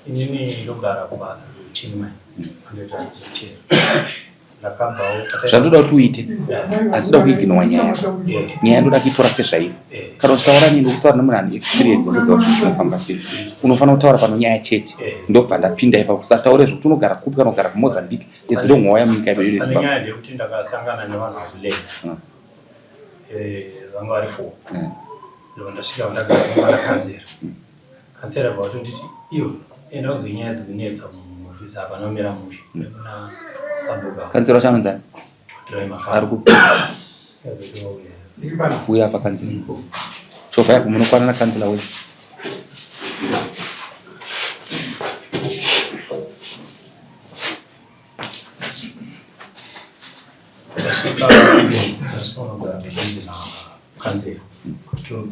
Inini ndogara kubasa kuchini mai. Ndoita zvekuchera. Ndakabvawo Zvandoda kuti uite, handisi kuda kuiginowa nyaya yako. Nyaya ndoda kuitora sezvairi. Kana uchitaura neni ukutaura nemunhu ane experience wekuziva kuti zvinofamba sei. Unofanira kutaura pano nyaya chete. Ndobva ndapinda ipapo. Usataure zvekuti unogara kupi kana kugara kuMozambique. As long wauya munyika yedu Pane yeZimbabwe. nyaya ndeyekuti ndakasangana nevanhu vakuLedz. Vanga vari 4. Ndobva ndasvika ndagara nemwana kanzera. Kansera bva vatonditi iyo enda unzwe nyaya dzikunetsa muofisi hapana kumira mushe nekuna sabhuku apa. Kansera wacho anonzi ani? Tonderai Makava. Ari kupi? Singazoiti wauya. Uya apa kansela. Chovha yako munokwana na kansela wenyu. Ndasvika ndasvika unogara padhuze nakanzera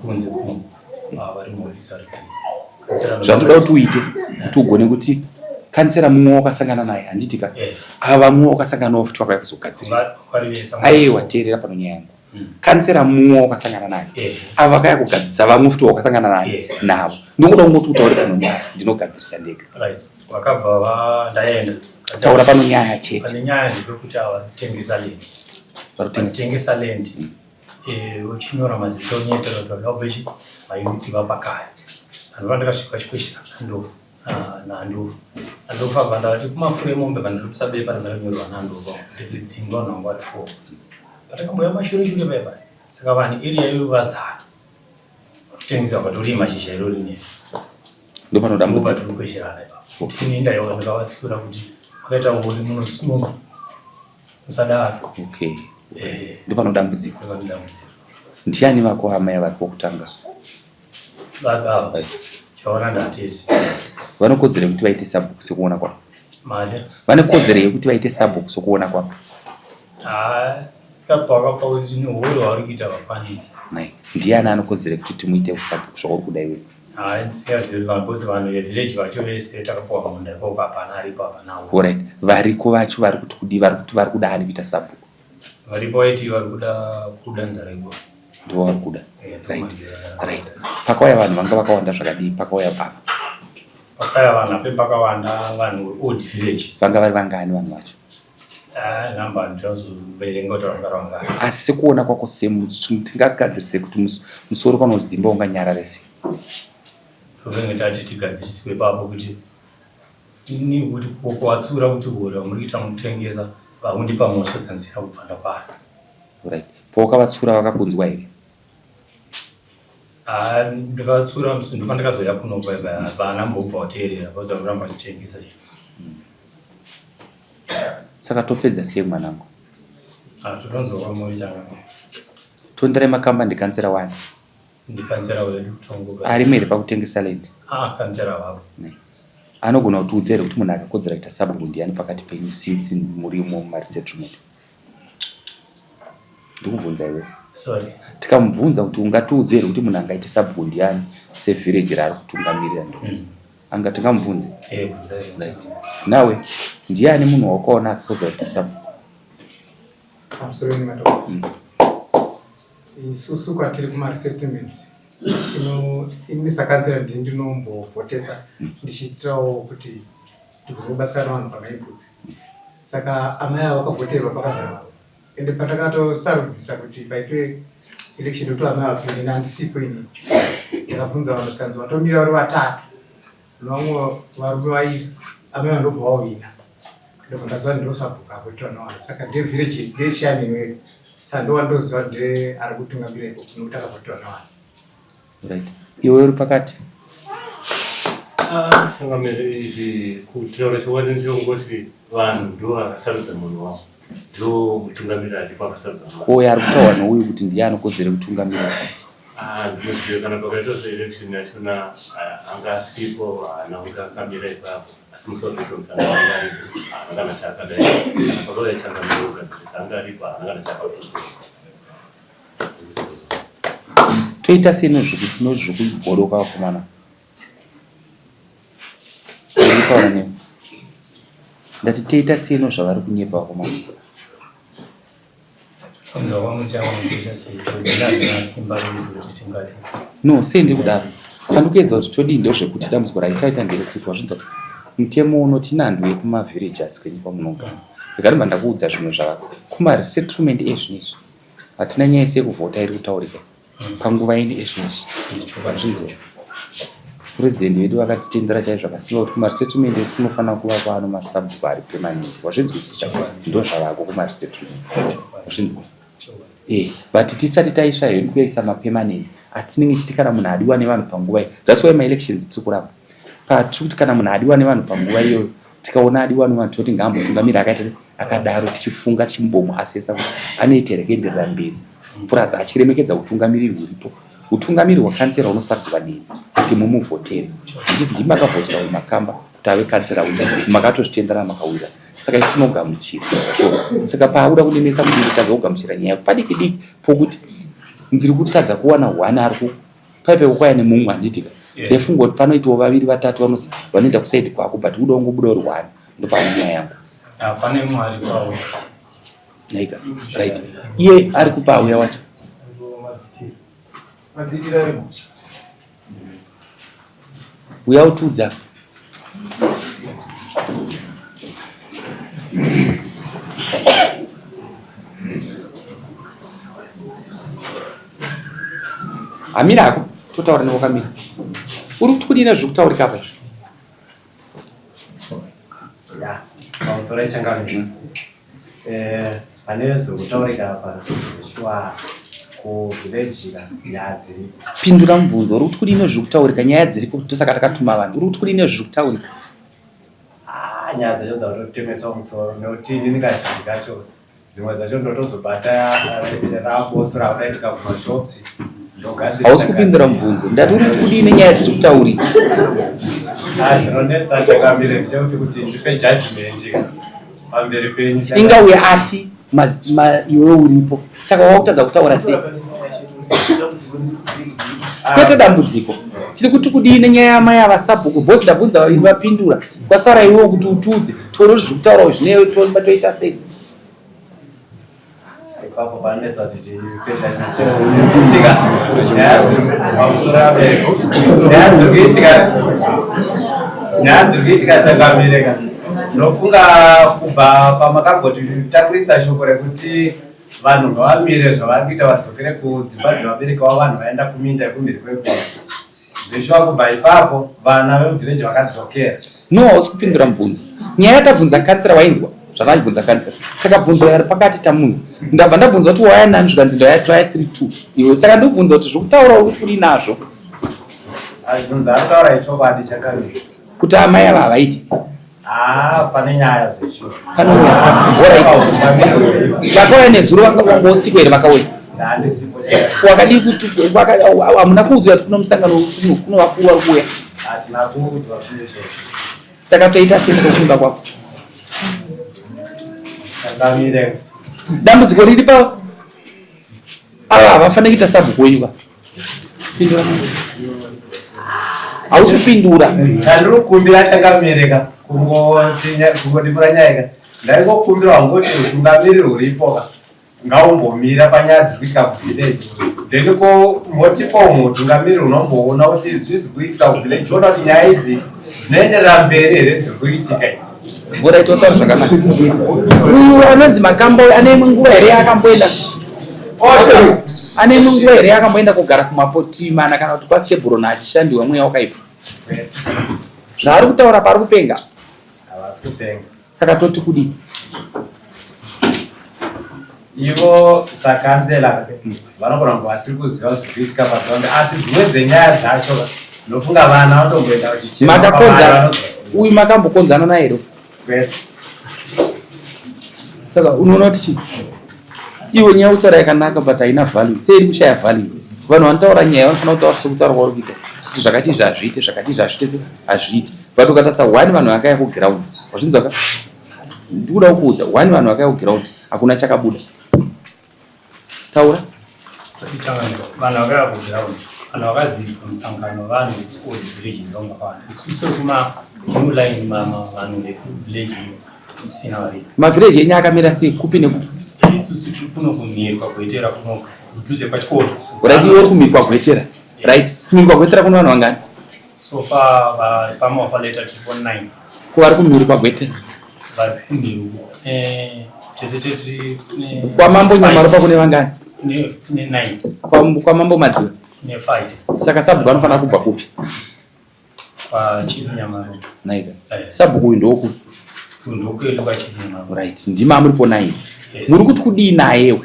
kunze kuno vari muofisi vari kure. Zvandoda kuti uite kuti ugone kuti kansera mumwe wakasangana naye handiti ka Eh. ava mumwe wakasangana nawo futi vakauya kuzogadzirisa. Va- vari vese Aiwa teerera pano nyaya yangu. Kansera mumwe wakasangana naye Eh. ava vakauya kugadzirisa vamwe futi wakasangana naye Eh. navo. Ndinokuda kungoti utaure pano nyaya ndinogadzirisa ndega. Right. Vakabva va ndaenda. Taura pano nyaya chete. Pane nyaya ndepekuti ava kutengesa land. Varikutengesa. Vatengesa land. Eh, uchinyora mazita onyetera kuti vanoda kubechi mayuti vapakare. Saka ndakasvika chikweshera naNdofu. naNdofu. Nandofu abva ndavati kumafuro emombe vandiripisa bepa randakanyorerwa naNdofu kuti ndidzingwe vanhu vangu vari 4. Patakambouya mashure shure paya paya. Saka vanhu area iyoyo vazara. Kutengesa vatorima shizha irori ne. Ndopanoda Ndobva tiri kukwesherana ipapo. Ini ndaiona ndakavatsiura kuti makaita uori munosungwa. Musadaro. Okay. Eh. Ndopano dambudziko. Ndopano dambudziko. Ndiani vako amai vari pokutanga? Baba ava. Chaona ndatete. Vanokodzero yekuti vaite sabhuku sekuona kwako. Mari. Vane kodzero yekuti vaite sabhuku sokuona kwako. Ah, sikapaka zvine horo hwavari kuita vakwanisi. Mai, ndiani anokodzero yekuti timuite usabhuku zvauri kuda iwe? Ah, ndisingazivi vanhu bose vanhu vevillage vacho vese takapuwa munda ikoko hapana aripo hapana. Alright, variko vacho vari kuti kudii vari kuti vari kuda ani kuita sabhuku? Varipo vaiti vari kuda kuda nzara igwa. Ndivo vari kuda. Right. Right. Pakauya vanhu vanga vakawanda zvakadii pakauya ava? Pakauya vanhu ape pakawanda vanhu old village. Vanga vari vangani vanhu vacho? Ah, number ndinozoverenga kuti vanga vari vangani. Asi sekuona kwako semu tingagadzirise kuti musoro panodzimba unganyarare sei? Tobenge tati tigadziriswe ipapo kuti Ini kuti ko kuvatsiura kuti huori hwamuri kuita mukutengesa vakundipa mhosva dzandisina kubva ndapara. Right. Pawakavatsiura vakakunzwa here? Ah, ndakavatsiura musi ndopandakazouya kuno paya hapana mbobva wateerera because vakuramba vachitengesa. Saka topedza sei mwanangu? Ah, totonzwa kwamuri changamire. Tonderai Makamba ndikansera wani? Ndikansera wedu Tongoga. Arimo here pakutengesa land? Ah, kansera wavo. Anogona kutiudza here kuti munhu akakodzera kuita sabhuku ndiani pakati penyu since murimo mumaresettlement? Ndikubvunza iwe. Sorry. Tikamubvunza kuti ungatiudze here kuti munhu angaite sabhuku ndiani sevillage raari kutungamirira ndo. Anga tingamubvunze? Eh, bvunzai. Right. Nawe ndiani munhu waukaona akakodzera kuita sabhuku? Pamusoro nematoko. Isusu kwatiri kumaresettlements tino ini sakanzera ndini ndinombovhotesa ndichiitirawo kuti ndikuzobatsira navanhu pamainputs. Saka amai ava vakavhoterwa pakazara vanhu. Ende patakatosarudzisa kuti paitwe election yekuti amai vapinde ini handisipo ini. Ndakabvunza vanhu zvikanzi vatomira vari vatatu nevamwe varume vairi amai vandobva vawina. Ndobva ndaziva ndosabhuku apo tinoona saka ndiye village ndiye chairman wedu saka ndowandoziva ndiye ari kutungamira ikoko nokuti akavhoterwa nevanhu. Right. Iwe uri pakati. Ah, changamire izvi kutaura chokwadi ndinongoti vanhu ndo vakasarudza munhu wavo ndo mutungamiriri aripo akasarudza munhu Ko uyo ari kutaurwa neuyu kuti ndiye anokodzera kutungamira. Ah, ndinoziva kana pakaitwa zveelection yachona ah, anga asipo haana kunge akamira ipapo asi musi wazoitwa musangano anga aripo haana kana chaakadai kana pakauya changamire kugadzirisa anga aripo haana kana chaakapupura Toita sei nezvekubhodoka vakomana? Ndikutaura nemi. Ndati toita sei nezvavari kunyepa vakomana? No, sei ndiri kudaro? Pandikuedza kuti todii ndezvekuti dambudziko raitaita nderekuti wazvinzwa mutemo unoti inhandu yekumavhillages kwenyu kwamunogara. Rega ndibva ndakuudza zvinhu zvavako. Kumaresettlement ezvinezvi hatina nyaya yese yekuvhota iri kutaurika panguva ino ezvinezvi. Wazvinzwa? President vedu vakatitendera chaizvo vakasimba kuti kumaresettlement kunofanira kuva kwaano masabhuku ari permanent. Wazvinzwisisa? Ndozvavako kumaresettlement. Wazvinzwa? Eh, but tisati taisva hedu kuyaisa mapermanent asi tinenge tichiti kana munhu adiwa nevanhu panguva iyo that's why maelections tiri kuramba patiri kuti kana munhu adiwa nevanhu panguva iyoyo tikaona adiwa nevanhu tinoti ngaambotungamira akaita akadaro tichifunga tichimbomuasesa kuti anoita here kuenderera mberi plus achiremekedza utungamiriri huripo utungamiri hwakansera hunosarudzwa neni kuti mumuvhotere handiti ndimi makavhotera uyu makamba kuti ave kansera uyu makatozvitenderana makawira saka isu tinogamuchira so saka paakuda kundinetsa kuti nditadza kugamuchira nyaya padiki diki pokuti ndiri kutadza kuwana one ari ku paipe kukwaya nemumwe handitika ndefunga kuti panoitawo vaviri vatatu vanoenda kusaidi kwako but uda ungobuda uri one ndopane nyaya yangu ah, pane mumwe ari pauya naika right iye ari kupa auya wacho Uya utiudze apa. Amira hako totaura newe wakamira. Uri kuti kudini zviri kutaurika apa izvi? Ya, pamusoro echangamire. Eh, pane zvekutaurika apa zveshuwa kuvillage ka nyaya dziriko. Pindura mubvunzo, uri kuti kudini zviri kutaurika nyaya dziriko ndosaka takatuma vanhu. Uri kuti kudini zviri kutaurika? Ah, nyaya dzacho dzakutotemesa musoro nekuti inini kazhinji kacho dzimwe dzacho ndotozobata rabotso rakuda kumashops hausi kupindura mubvunzo ndati uri kudii nenyaya dziri kutaurika ah, chinonetsa chakamire ndechekuti kuti ndipe judgment pamberi penyu inga uye ati iwe uripo saka wakutadza kutaura sei kwete dambudziko tiri kuti kudii nenyaya yamai ava sabhuku bhosi ndabvunza vaviri vapindura kwasara iwewo kuti utiudze tione kuti zviri kutaurawo zvinewe toita sei ipapo panetsa kuti tipedza kuitika nyaya dziri pamusoro nyaya dziri kuitika nyaya dziri kuitika changamireka ndinofunga kubva pamakagotitakurisa shoko rekuti vanhu ngavamire zvavari kuita vadzokere kudzimba dzevabereki vavo vanhu vaenda kuminda yekumhiri kwegoro zveshuwa kubva ipapo vana vemuvhireji vakadzokera No, hausi kupindura mubvunzo. Nyaya yatabvunza kansera wainzwa zvakabvunza kansera. Takabvunza yari pakati tamunhu. Ndabva ndabvunza kuti waya nani zvikanzi ndaya taya 3 2. Iwe saka ndobvunza kuti zvokutaura uri kuri nazvo. Azvibvunza akutaura ichokwadi chakamira. Kuti amai ava havaiti. Ah, pane nyaya zveshuwa. Pane nyaya. Alright. Vakauya nezuro vanga vanga usiku here vakauya? Handisipo. Wakadii kuti hamuna kuudzwa kuti kuno musangano kuno vakuru vari kuuya? Hatina kuudzwa zvinhu izvozvo. Saka toita sei sokuimba kwako? Changamire. Dambudziko riri pa ava havafaniri kuita sabhuku wenyu ka. Pindura. Hausi kupindura. Chandiri kukumbira changamire ka kungodimura nyaya ka. Ndaingokumbira wangu kuti utungamiriri huripo ka. ngaumbomira panyaya dziri kuitika kuvillage then ko motipa umwe utungamiriri unomboona kuti zvii zviri kuitika kuvillage ona kuti nyaya idzi dzinoenderera mberi here dziri kuitika idzi Mvura itotaura zvakanaka. Uyu anonzi Makambo ane imwe nguva here yaakamboenda? Ane imwe nguva here yaakamboenda kugara kumapoti mana kana kuti kwaStebrona achishandiwa mweya wakaipa? Zvaari kutaura pari kupenga. Havasi kupenga. Saka toti kudii? Ivo sakanzela vanogona kunge vasiri kuziva zviri kuitika paground asi dzimwe dzenyaya dzacho ndofunga vana vatomboenda vachichema Makakonza uyu makambokonzana naye here? Kwete. Saka unoona kuti chii? Iwe nyaya kutaura yakanaka but haina value. Sei iri kushaya value? Vanhu vanotaura nyaya vanofanira kutaura sekutaura kwauri kuita. Kuti zvakati izvi hazviite, zvakati izvi hazviite se hazviite. But ukatarisa one vanhu vakauya kuground. Wazvinzwa ka? Ndikuda kukuudza one vanhu vakauya kuground hakuna chakabuda. Taura. Vanhu vakauya kuground, vanhu vakaziviswa musangano vanhu old village ndonga vanhu. Isusu kuma new line mama vanhu vekuvillage musina vari. Mavillage enyu akamira sei kupi nekupi? Isusu tiri kuno kumhiri kwagwetera kuno kudhuze kwachikoto. Right, iwe uri kumhiri kwagwetera. Right. Kumhiri kwagwetera kuno vanhu vangani? So far pamaoffer letter tiripo 9. Ko vari kumhiri kwagwete? Vari kumhiri eh, tese tiri kwamambo Nyamaropa kune vangani? Kune 9. Kwamambo Madziva? Kune 5. Saka sabhuku anofanira kubva kupi? Kwachief Nyamaropa. Naika. Eh. Sabhuku uyu ndokupi? Ndokwedu kwachief Nyamaropa. Right. Ndima amuripo 9. Muri kuti kudii nayewe?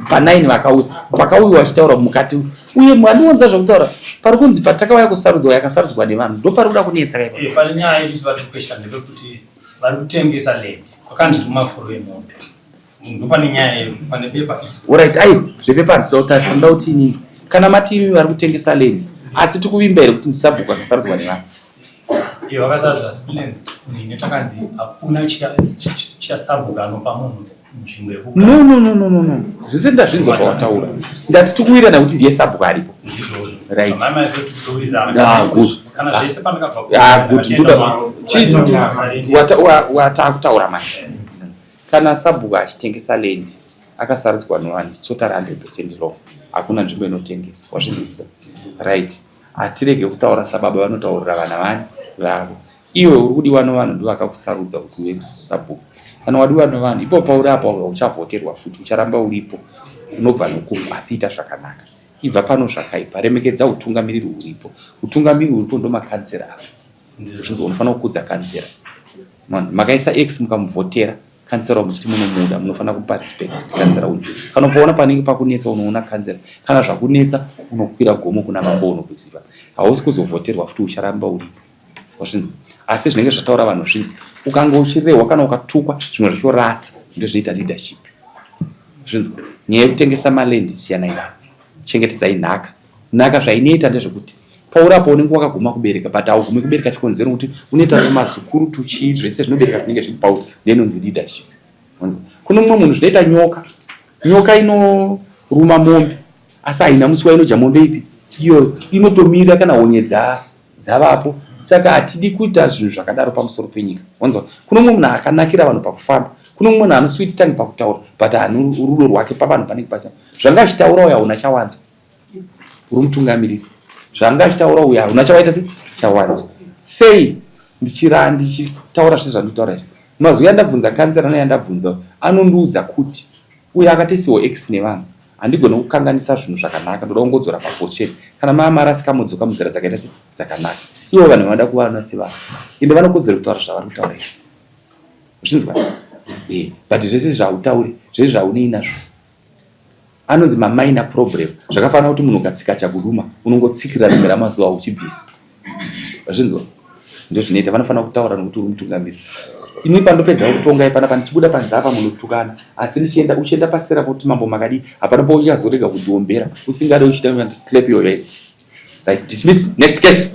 Panaini vakauya pakauyiwa vachitaura mukati uye mandiwanza zvekutaura pari kunzi patakauya kusarudzwa yakasarudzwa nevanhu ndopari kuda kunetsa kaipa. Eh, pane nyaya yedu vari kukwesha ndepekuti vari kutengesa land kwakanzi kumafuro emombe ndopane nyaya yedu pane bepa. Alright, ai zvepepa handisida kutarisa ndoda kuti inini kana mati imi vari kutengesa land asi tikuvimba here kuti ndisabhuku akasarudzwa nevanhu? Iyo vakasarudzwa spilens kunine takanzi hakuna chasabhuku anopa munhu nzvimbo yekugara. No, no, no, no, no, no. Zvese ndazvinzwa zvawataura. Ndati tikuwirirana kuti ndiye sabhuku aripo. Ndizvozvo. Right. Mama izvo tikuwirirana. Ah, good. Kana zvese pandakabva ku. Ah, good. Ndoda chii watakutaura manje. Kana sabhuku achitengesa land akasarudzwa nevanhu it's totally 100% wrong. Hakuna nzvimbo inotengeswa. Wazvinzwisisa? Right. Hatirege kutaura sababa vanotaurira vana vani vavo. Iwe uri kudiwa nevanhu ndivo vakakusarudza kuti uve sabhuku. Kana wadiwa nevanhu ipo pauri apo uchavhoterwa futi ucharamba uripo unobva nokufa asi ita zvakanaka. Ibva pano zvakaipa remekedza utungamiriri huripo. Utungamiriri huripo ndomakansera ava. Zvinzi unofanira kukudza kansera. Makaisa X mukamuvhotera kansera muchiti munomuda munofanira kupa respect kansera uyu. Kana ukaona panenge pakunetsa unoona kansera. Kana zvakunetsa unokwira gomo kuna mambo unokuziva. Hausi kuzovhoterwa futi ucharamba uripo. Wazvinzwa? Asi zvinenge zvataura vanhu zvinzwa. Ukanga uchirehwa kana ukatukwa zvimwe zvacho rasa ndozvinoita leadership. Zvinzwa? Nyaya yekutengesa maland siyanai nayo. Chengetedzai nhaka. Nhaka zvainoita ndezvekuti pauri apo unenge wakaguma kubereka but haugumi kubereka chikonzero kuti unoita tumazukuru tuchii zvese zvinobereka zvinenge zviri pauri ndoinonzi leadership. Kune mumwe munhu zvinoita nyoka. Nyoka inoruma mombe asi haina musi wainodya mombe ipi iyoyo inotomira kana honye dzavapo saka hatidi kuita zvinhu zvakadaro pamusoro penyika wanzwa kune mumwe munhu akanakira vanhu pakufamba kune mumwe munhu ano sweet tongue pakutaura but ane rudo rwake pavanhu panenge pasina zvanga achitaura uyo hauna chawanzwa uri mutungamiriri zvanga achitaura uyo hauna chawaita se chawanzwa sei ndichira ndichitaura zvese zvandikutaura izvi mazwi andabvunza kansera neandabvunza anondiudza kuti uyo akatesiwo x nevanhu Handigone kukanganisa zvinhu zvakanaka ndoda kungodzora paposition kana mava marasika modzoka munzira dzakaita se dzakanaka. Ivo vanhu vanoda kuvaona sevanhu ende vanokodzero kutaura zvavari kutaura izvo. Zvinzwa? Eh, but zvese zvautauri, zvese zvaunei nazvo. Anonzi ma minor problem. Zvakafanana kuti munhu ukatsika chakuduma unongotsikirira rimwe ramazuva uchibvisa. Zvinzwa? Ndozvinoita vanofanira kutaura nokuti uri mutungamiri. Ini pandopedza kutonga ipana pandichibuda panze apa munotukana asi ndichienda uchienda pasera kuti mambo makadii hapana pauchazorega kundiombera usingade uchiita clap your hands. Right, dismiss next case.